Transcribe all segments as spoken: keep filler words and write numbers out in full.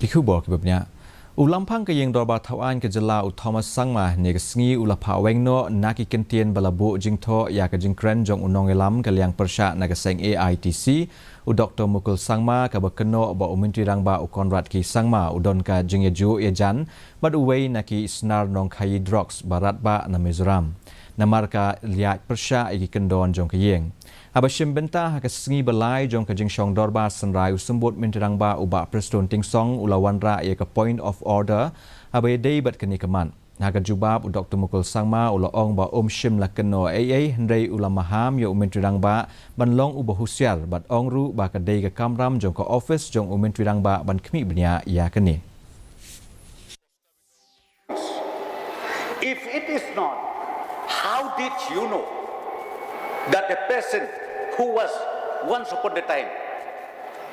Ki khubor kiba bniah. U Lamphang ka Ïing Dorbar Thawaiñ ka Jylla u Thomas Sangma hynne ka sngi u la phah weng noh na ki kyntien ba la buh jingthoh ïa ka jingkren jong u nongïalam ka liang pyrshah na ka seng A I T C, u Doktor Mukul Sangma, kaba kynnoh ba u Myntri Rangbah u Conrad K Sangma u don ka jingïajuh ïajan bad uwei na ki snar nongkhaïi drugs ba radbah na Mizoram, namar ka ïaid pyrshah ïa ki kyndon jong ka ïing. Haba shim bynta ha ka sngi ba lai jong ka jingshong dorbar synrai u Symbud Myntri Rangbah u Bah Prestone Tynsong u la wanrah ïa ka point of order haba ïadei bad kane ka mat. Ha ka jubab, u Doktor Mukul Sangma u la ong ba um shym la kynnoh ei ei, hynrei u la maham ïa u Myntri Rangbah ban long uba husiar bad ong ruh ba ka dei ka kamram jong ka office jong u Myntri Rangbah ban khmih bniah ïa kane. If it is not, how did you know that a person who was once upon a time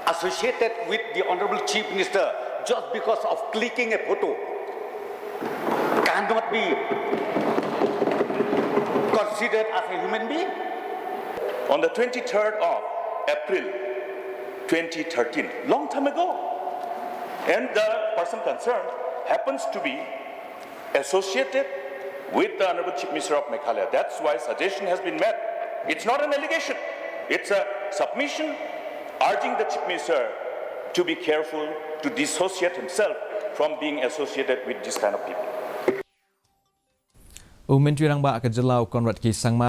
associated with the Honorable Chief Minister just because of clicking a photo cannot be considered as a human being? On the twenty-third of April twenty thirteen, long time ago, and the person concerned happens to be associated with the Honorable Chief Minister of Meghalaya. That's why suggestion has been made. It's not an allegation. It's a submission urging the Chief Minister to be careful, to dissociate himself from being associated with this kind of people. U Myntri Rangbah ka Jylla u Conrad K Sangma